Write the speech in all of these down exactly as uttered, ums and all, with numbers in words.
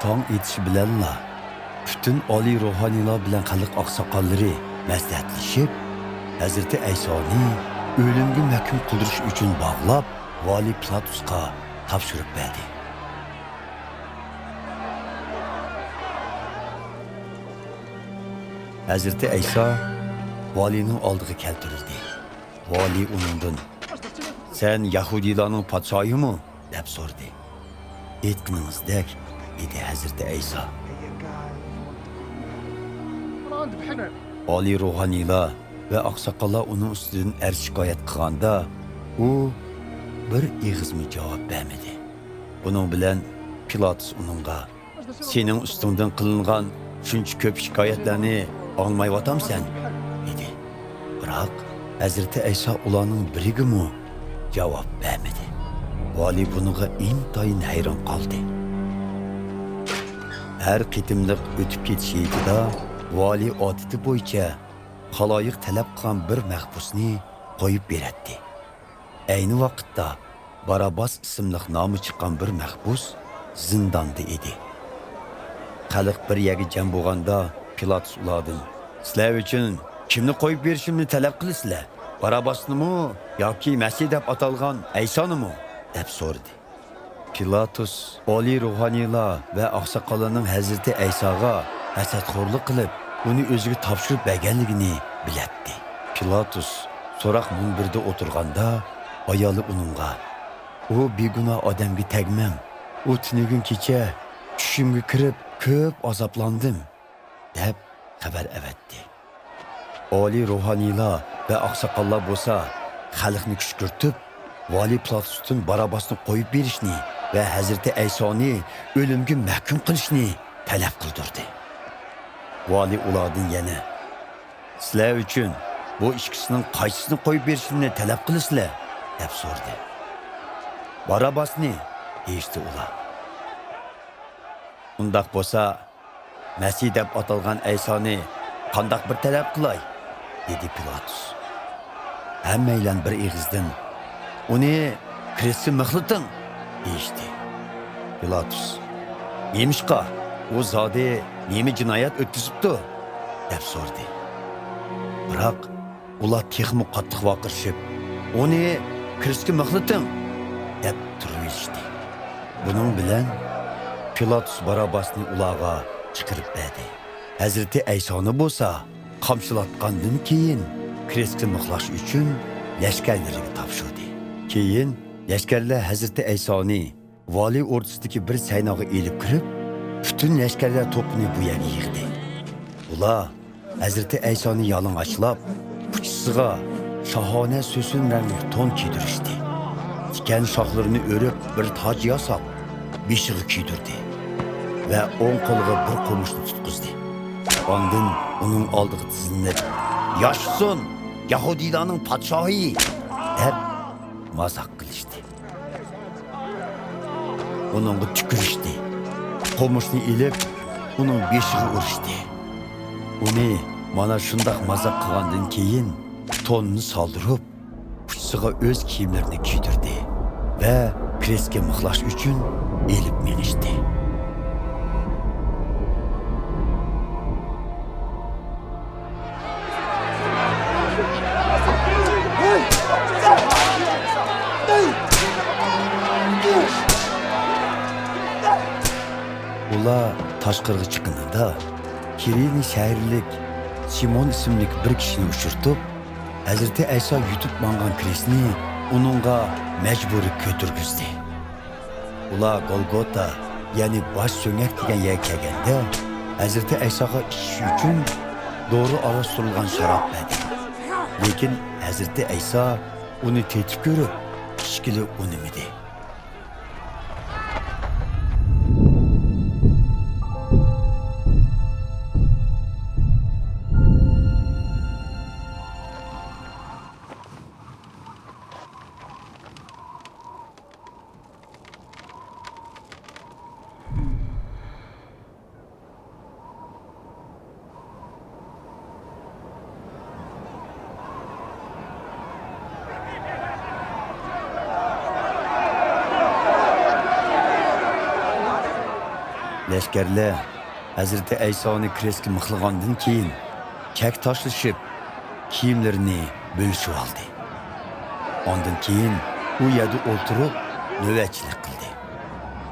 تاڭ ئېتىشى بىلەنلا پۈتۈن ئالىي روھانىيلار بىلەن خەلق ئاقساقاللىرى مەسلىھەتلىشىپ، ھەزرىتى ئەيسانى ئۆلۈمگە مەھكۇم قىلدۇرۇش ئۈچۈن باغلاپ، ۋالىي پىلاتۇسقا تاپشۇرۇپ بەردى. ھەزرىتى ئەيسا ۋالىينىڭ ئالدىغا كەلتۈرۈلدى. ۋالىي ئۇنىڭدىن، «سەن يەھۇدىيلارنىڭ پادىشاھىمۇ؟» دەپ سورىدى. «ئېيتقىنىڭىزدەك»، دېدى ھەزرىتى ئەيسا. ئالىي روھانىيلار ۋە ئاقساقاللار ئۇنىڭ ئۈستىدىن ئەرز-شىكايەت قىلغاندا، ئۇ بىر ئېغىزمۇ جاۋاب بەرمىدى. بۇنىڭ بىلەن پىلاتۇس ئۇنىڭغا، «سېنىڭ ئۈستۈڭدىن قىلىنغان شۇنچە كۆپ شىكايەتلەرنى ئاڭلىمايۋاتامسەن؟» دېدى. بىراق، ھەزرىتى ئەيسا ئۇلارنىڭ بىرىگىمۇ جاۋاب بەرمىدى. ۋالىي بۇنىڭغا ئىنتايىن ھەيران قالدى. ھەر قېتىملىق ئۆتۈپ كېتىش ھېيتىدا ۋالىي ئادىتى بويىچە خالايىق تەلەپ قىلغان بىر مەھبۇسنى قويۇپ بېرەتتى. ئەينى ۋاقىتتا باراباس ئىسىملىق نامى چىققان بىر مەھبۇس زىنداندا ئىدى. خەلق بىر يەرگە جەم بولغاندا، پىلاتۇس ئۇلاردىن، «سىلەر ئۈچۈن كىمنى قويۇپ بېرىشىمنى تەلەپ قىلىسىلەر؟ باراباسنىمۇ ياكى مەسىھ دەپ ئاتالغان ئەيسانىمۇ؟» دەپ سورىدى. پىلاتۇس ئالىي روھانىيلار ۋە ئاقساقاللارنىڭ ھەزرىتى ئەيساغا ھەسەتخورلۇق قىلىپ، ئۇنى ئۆزىگە تاپشۇرۇپ بەرگەنلىكىنى بىلەتتى. پىلاتۇس سوراق مۇنبىرىدە ئولتۇرغاندا، ئايالى ئۇنىڭغا، «ئۇ بىگۇناھ ئادەمگە تەگمەڭ. ئۇ تۈنۈگۈن كېچە چۈشۈمگە كىرىپ، كۆپ ئازابلاندىم» دەپ خەۋەر ئەۋەتتى. ئالىي روھانىيلار ۋە ئاقساقاللار بولسا خەلقنى كۈشكۈرتۈپ، ۋالىي پىلاتۇستىن باراباسنى قويۇپ بېرىشنى ۋە ھەزرىتى ئەيسانى ئۆلۈمگە مەھكۇم قىلىشنى تەلەپ قىلدۇردى. ۋالىي ئۇلاردىن يەنە، «سىلەر ئۈچۈن بۇ ئىككىسىنىڭ قايسىسىنى قويۇپ بېرىشىمنى تەلەپ قىلىسىلەر؟» دەپ سورىدى. «باراباسنى» دېيىشتى ئۇلار. «ئۇنداق بولسا، مەسىھ دەپ ئاتالغان ئەيسانى قانداق بىر تەلەپ قىلاي؟» دېدى پىلاتۇس. ھەممەيلەن بىر ئېغىزدىن، «ئۇنى كرېستكە مىخلىتىڭ!» دېيىشتى. پىلاتۇس، «نېمىشقا؟ ئۇ زادى نېمە جىنايەت ئۆتكۈزۈپتۇ؟» دەپ سورىدى. بىراق ئۇلار تېخىمۇ قاتتىق ۋارقىرىشىپ، «ئۇنى كرېستكە مىخلىتىڭ!» دەپ تۇرۇۋېلىشتى. بۇنىڭ بىلەن پىلاتۇس باراباسنى ئۇلارغا چىقىرىپ بەردى. ھەزرىتى ئەيسانى بولسا قامچىلاتقاندىن كېيىن، كرېستكە مىخلاش ئۈچۈن لەشكەرلىرىگە تاپشۇردى. كېيىن لەشكەرلەر ھەزرىتى ئەيسانى ۋالىي ئوردىسىدىكى بىر سەيناغا ئېلىپ كىرىپ، پۈتۈن لەشكەرلەر توپىنى بۇ يەرگە يىغدى. ئۇلار ھەزرىتى ئەيسانى يالىڭاچلاپ، ئۇچىسىغا شاھانە سۆسۈن رەڭلىك تون كىيدۈرۈشتى. تىكەن شاخلىرىنى ئۆرۈپ، بىر تاج ياساپ، بېشىغا كىيدۈردى ۋە ئوڭ قولىغا بىر قومۇچنى تۇتقۇزدى. ئاندىن ئۇنىڭ ئالدىغا تىزلىنىپ، «ياشىسۇن يەھۇدىيلارنىڭ پادىشاھى!» دەپ مازاق قىلىشتى. ئۇنىڭغا تۈكۈرۈشتى. قومۇچنى ئېلىپ، ئۇنىڭ بېشىغا ئۇرۇشتى. ئۇنى مانا شۇنداق مازاق قىلغاندىن كېيىن، توننى سالدۇرۇپ، ئۇچىسىغا ئۆز كىيىملىرىنى كىيدۈردى ۋە كرېستكە مىخلاش ئۈچۈن ئېلىپ مېڭىشتى. ئۇلار تاشقىرىغا چىققىنىدا، كىرېنە شەھەرلىك سىمون ئىسىملىك بىر كىشىنى ئۇچرىتىپ، ھەزرىتى ئەيسا يۈتۈپ ماڭغان كرېستنى ئۇنىڭغا مەجبۇرىي كۆتۈرگۈزدى. ئۇلار گولگوتا، يەنى باش سۆڭەك دېگەن يەرگە كەلگەندە، ھەزرىتى ئەيساغا ئىچىش ئۈچۈن دورا ئارىلاشتۇرۇلغان شاراب بەردى. لېكىن ھەزرىتى ئەيسا ئۇنى تېتىپ كۆرۈپ، ئىچكىلى ئۇنىمىدى. ئەسكەرلەر ھەزرىتى ئەيسانى كرېستكە مىخلىغاندىن كېيىن، چەك تاشلىشىپ، كىيىملىرىنى بۆلۈشۈۋالدى. ئاندىن كېيىن ئۇ يەردە ئولتۇرۇپ، نۆۋەتچىلىك قىلدى.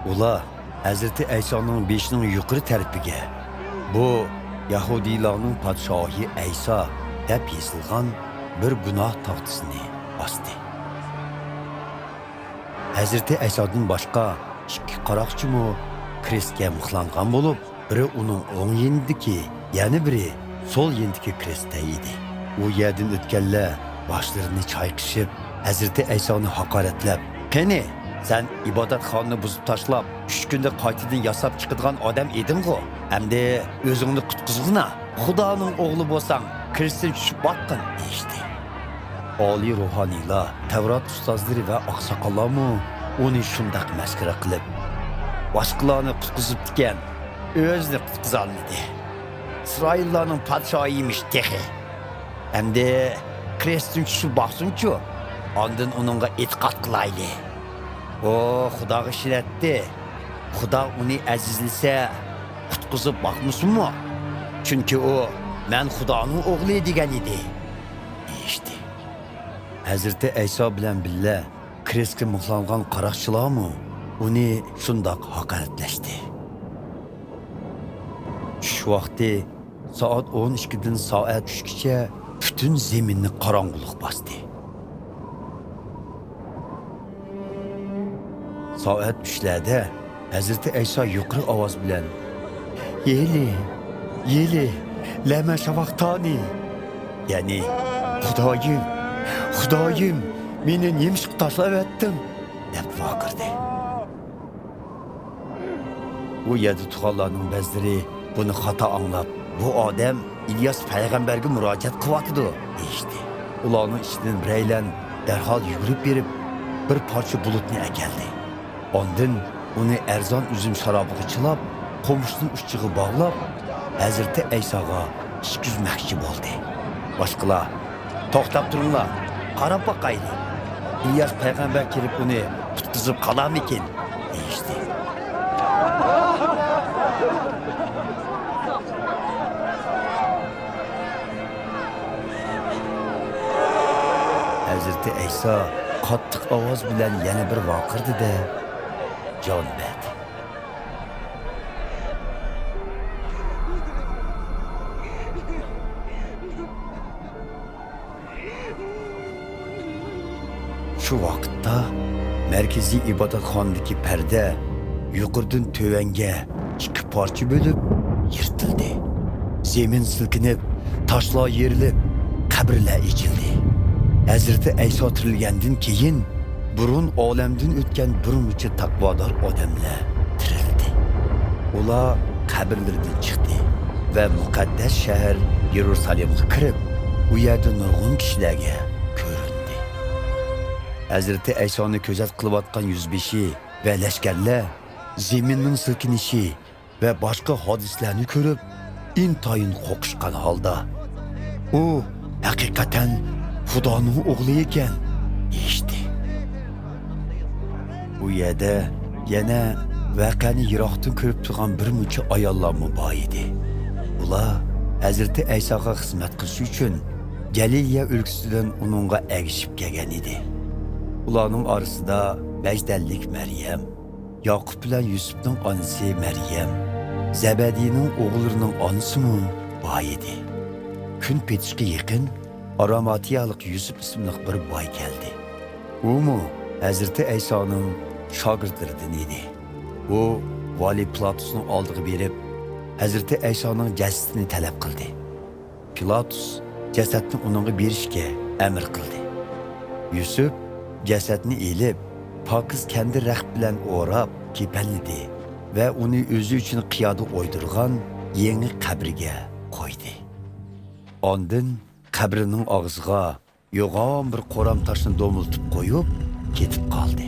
ئۇلار ھەزرىتى ئەيسانىڭ بېشىنىڭ يۇقىرى تەرىپىگە، «بۇ يەھۇدىيلارنىڭ پادىشاھى ئەيسا» دەپ يېزىلغان بىر گۇناھ تاختىسىنى ئاستى. ھەزرىتى ئەيسادىن باشقا ئىككى قاراقچىمۇ كرېستكە مىخلانغان بولۇپ، بىرى ئۇنىڭ ئوڭ يېنىدىكى، يەنە بىرى سول يېنىدىكى كرېستتە ئىدى. ئۇ يەردىن ئۆتكەنلەر باشلىرىنى چايقىشىپ، ھەزرىتى ئەيسانى ھاقارەتلەپ، «قېنى، سەن ئىبادەتخانىنى بۇزۇپ تاشلاپ، ئۈچ كۈندە قايتىدىن ياساپ چىقىدىغان ئادەم ئىدىڭغۇ؟ ئەمدى ئۆزۈڭنى قۇتقۇزغىنا! خۇدانىڭ ئوغلى بولساڭ، كرېستتىن چۈشۈپ باققىن!» دېيىشتى. ئالىي روھانىيلار، تەۋرات ئۇستازلىرى ۋە ئاقساقاللارمۇ ئۇنى شۇنداق مەسخىرە قىلىپ، «باشقىلارنى قۇتقۇزۇپتىكەن، ئۆزىنى قۇتقۇزالمىدى. ئىسرائىللارنىڭ پادىشاھى ئىمىش تېخى. ئەمدى كرېستتىن چۈشۈپ باقسۇنچۇ، ئاندىن ئۇنىڭغا ئېتىقاد قىلايلى. ئۇ خۇداغا ئىشىنەتتى. خۇدا ئۇنى ئەزىزلىسە، قۇتقۇزۇپ باقمىسۇنمۇ؟ چۈنكى ئۇ، 'مەن خۇدانىڭ ئوغلى' دېگەن ئىدى» دېيىشتى. ھەزرىتى ئەيسا بىلەن بىللە كرېستكە مىخلانغان قاراقچىلارمۇ ئۇنى شۇنداق ھاقارەتلەشتى. چۈش ۋاقتى سائەت ئون ئىككىدىن سائەت ئۈچكىچە پۈتۈن زېمىننى قاراڭغۇلۇق باستى. سائەت ئۈچلەردە ھەزرىتى ئەيسا يۇقىرى ئاۋاز بىلەن، «ئېلى، ئېلى، لەما شاۋاختانى؟» يەنى، «خۇدايىم، خۇدايىم، مېنى نېمىشقا تاشلاۋەتتىڭ؟» دەپ ۋارقىرىدى. ئۇ يەردە تۇرغانلارنىڭ بەزىلىرى بۇنى خاتا ئاڭلاپ، «بۇ ئادەم ئىلياس پەيغەمبەرگە مۇراجىئەت قىلىۋاتىدۇ» دېيىشتى. ئۇلارنىڭ ئىچىدىن بىرەيلەن دەرھال يۈگۈرۈپ بېرىپ، بىر پارچە بۇلۇتنى ئەكەلدى. ئاندىن ئۇنى ئەرزان ئۈزۈم شارابىغا چىلاپ، قومۇشنىڭ ئۇچىغا باغلاپ، ھەزرىتى ئەيساغا ئىچكۈزمەكچى بولدى. باشقىلار، «توختاپ تۇرۇڭلار، قاراپ باقايلى. ئىلياس پەيغەمبەر كېلىپ ئۇنى قۇتقۇزۇپ قالارمىكىن؟» دېيىشتى. ھەزرىتى ئەيسا قاتتىق ئاۋاز بىلەن يەنە بىر ۋارقىرىدى-دە، جان بەردى. شۇ ۋاقىتتا مەركىزىي ئىبادەتخانىدىكى پەردە يۇقىرىدىن تۆۋەنگە ئىككى پارچە بۆلۈپ يىرتىلدى. زېمىن سىلكىنىپ، تاشلار يېرىلىپ، قەبرىلەر ئېچىلدى. ھەزرىتى ئەيسا تىرىلگەندىن كېيىن، بۇرۇن ئالەمدىن ئۆتكەن بىر مۇنچە تەقۋادار ئادەملەر تىرىلدى. ئۇلار قەبرىلىرىدىن چىقتى ۋە مۇقەددەس شەھەر يېرۇسالېمغا كىرىپ، ئۇ يەردە نۇرغۇن كىشىلەرگە كۆرۈندى. ھەزرىتى ئەيسانى كۆزەت قىلىۋاتقان يۈزبېشى ۋە لەشكەرلەر زېمىننىڭ سىلكىنىشى ۋە باشقا ھادىسىلەرنى كۆرۈپ، ئىنتايىن قورقۇشقان ھالدا، «ئۇ ھەقىقەتەن خۇدانىڭ ئوغلى ئىكەن» دېيىشتى. ئۇ يەردە يەنە ۋەقەنى يىراقتىن كۆرۈپ تۇرغان بىر مۇنچە ئاياللارمۇ بار ئىدى. ئۇلار ھەزرىتى ئەيساغا خىزمەت قىلىش ئۈچۈن گەلىلىيە ئۆلكىسىدىن ئۇنىڭغا ئەگىشىپ كەلگەن ئىدى. ئۇلارنىڭ ئارىسىدا مەجدەللىك مەريەم، ياقۇپ بىلەن يۈسۈپنىڭ ئانىسى مەريەم، زەبەدىينىڭ ئوغۇللىرىنىڭ ئانىسىمۇ بار ئىدى. كۈن پېتىشقا يېقىن ئاراماتىيالىق يۈسۈپ ئىسىملىق بىر باي كەلدى. ئۇمۇ ھەزرىتى ئەيسانىڭ شاگىرتلىرىدىن ئىدى. ئۇ ۋالىي پىلاتۇسنىڭ ئالدىغا بېرىپ، ھەزرىتى ئەيسانىڭ جەسىتىنى تەلەپ قىلدى. پىلاتۇس جەسەتنى ئۇنىڭغا بېرىشكە ئەمر قىلدى. يۈسۈپ جەسەتنى ئېلىپ، پاكىز كەندىر رەخت بىلەن ئوراپ، كېپەنلىدى ۋە ئۇنى ئۆزى ئۈچۈن قىيادا ئويدۇرغان يېڭى قەبرىگە قويدى. ئاندىن قەبرىنىڭ ئاغزىغا يوغان بىر قورام تاشنى دومىلىتىپ قويۇپ، كېتىپ قالدى.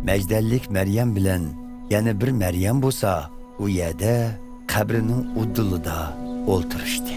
مەجدەللىك مەريەم بىلەن يەنە بىر مەريەم بولسا ئۇ يەردە قەبرىنىڭ ئۇدۇلىدا ئولتۇرۇشتى.